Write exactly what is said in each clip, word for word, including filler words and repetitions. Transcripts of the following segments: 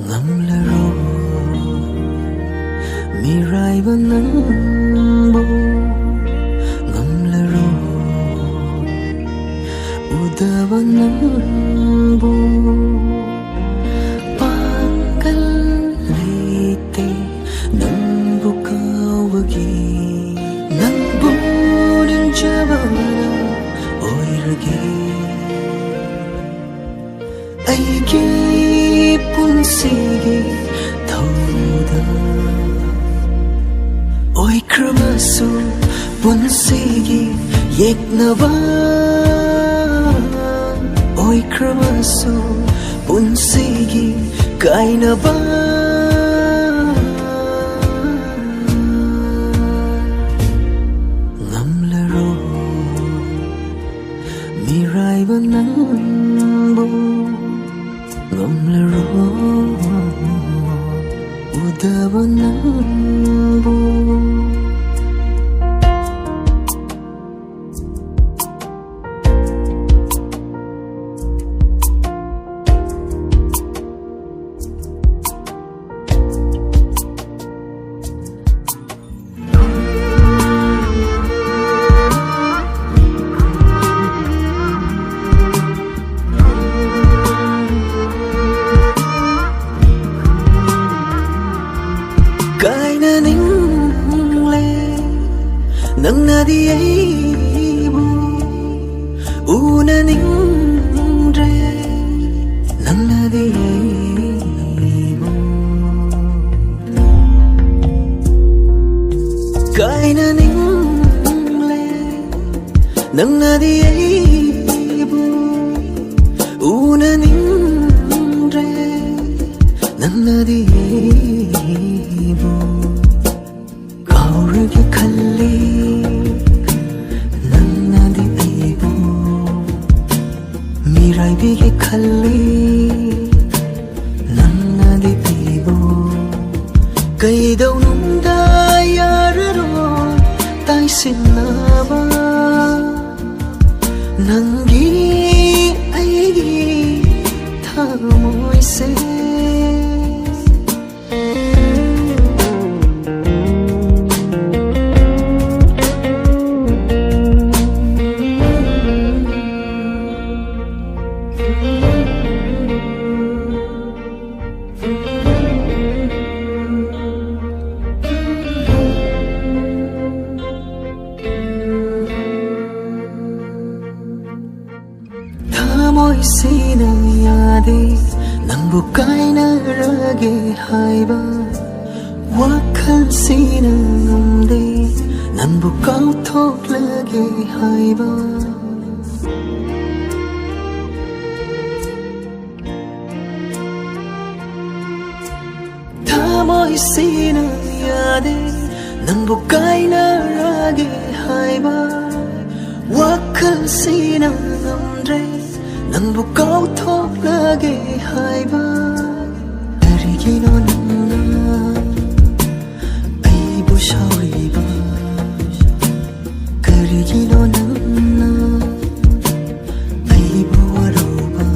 ꯉꯝꯂꯔꯣ ꯃꯤꯔꯥꯏꯕ ꯅꯪꯕꯨ, ꯉꯝꯂꯔꯣ ꯎꯗꯕ ꯅꯪꯕꯨ꯫ ꯄꯥꯡꯒꯜ ꯂꯩꯇꯦ ꯅꯪꯕꯨ ꯀꯥꯎꯕꯒꯤ, ꯅꯪꯕꯨ ꯅꯤꯡꯖꯕꯅ ꯑꯣꯏꯔꯒꯦ꯫ ꯑꯩꯒꯤ ꯄꯨꯟꯁꯤꯒꯤ ꯊꯧꯗꯥꯡ ꯑꯣꯏꯈ꯭ꯔꯕꯁꯨ, ꯄꯨꯟꯁꯤꯒꯤ ꯌꯦꯛꯅꯕ ꯑꯣꯏꯈ꯭ꯔꯕꯁꯨ, ꯄꯨꯟꯁꯤꯒꯤ ꯀꯥꯏꯅꯕ ꯉꯝꯂꯔꯣꯏ꯫ ꯃꯤꯔꯥꯏꯕ ꯅꯪꯕꯨ ꯉꯝꯂꯔꯣ, ꯎꯗꯕ ꯅꯪꯕꯨ꯫ ꯀꯥꯏꯅꯅꯤꯡꯂꯦ ꯅꯪꯅꯗꯤ ꯑꯩꯕꯨ ꯎꯅꯅꯤꯡꯗ꯭ꯔꯦ, ꯅꯪꯅꯗꯤ ꯑꯩꯕꯨ ꯀꯥꯏꯅꯅꯤꯡꯂꯦ ꯅꯪꯅꯗꯤ ꯑꯩꯕꯨ ꯎꯅꯅꯤꯡꯗ꯭ꯔꯦ, ꯊꯃꯣꯏꯁꯦ꯫ ꯊꯃꯣꯏꯁꯤꯅ ꯌꯥꯗꯦ ꯅꯪꯕꯨ ꯀꯥꯏꯅꯔꯒꯦ ꯍꯥꯏꯕ, ꯋꯥꯈꯜꯁꯤꯅ ꯉꯝꯗꯦ ꯅꯪꯕꯨ ꯀꯥꯎꯊꯣꯛꯂꯒꯦ ꯍꯥꯏꯕ꯫ ꯊꯃꯣꯏꯁꯤꯅ ꯌꯥꯗꯦ ꯅꯪꯕꯨ ꯀꯥꯏꯅꯔꯒꯦ ꯍꯥꯏꯕ, ꯋꯥꯈꯜꯁꯤꯅ ꯉꯝꯗ꯭ꯔꯦ ꯅꯪꯕꯨ ꯀꯥꯎꯊꯣꯛꯂꯒꯦ ꯍꯥꯏꯕ꯫ ꯀꯔꯤꯒꯤꯅꯣ ꯅꯪꯅ ꯑꯩꯕꯨ ꯁꯥꯎꯔꯤꯕ? ꯀꯔꯤꯒꯤꯅꯣ ꯅꯪꯅ ꯑꯩꯕꯨ ꯋꯥꯔꯧꯕ?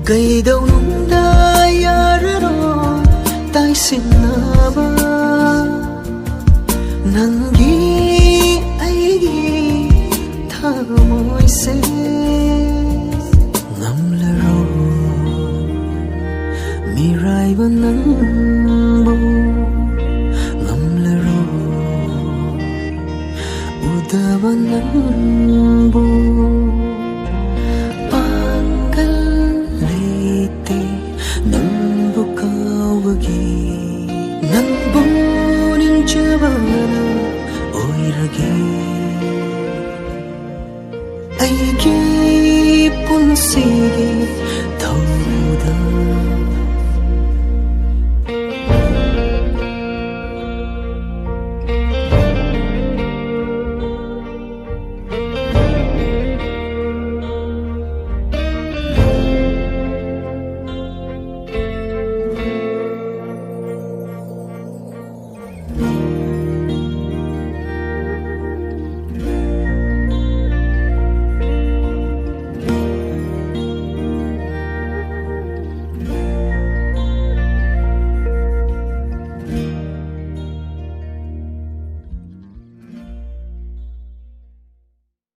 ꯀꯩꯗꯧꯅꯨꯡꯗ ꯌꯥꯔꯔꯣꯏ ꯇꯥꯏꯁꯤꯟꯅꯕ꯫ ꯅꯪꯒꯤ ꯑꯩꯒꯤ ꯊꯃꯣꯏꯁꯦ ꯉꯝꯂꯔꯣꯏ ꯃꯤꯔꯥꯏꯕ ꯅꯪꯕꯨ, ꯉꯝꯂꯔꯣꯏ ꯎꯗꯕ ꯅꯪꯕꯨ꯫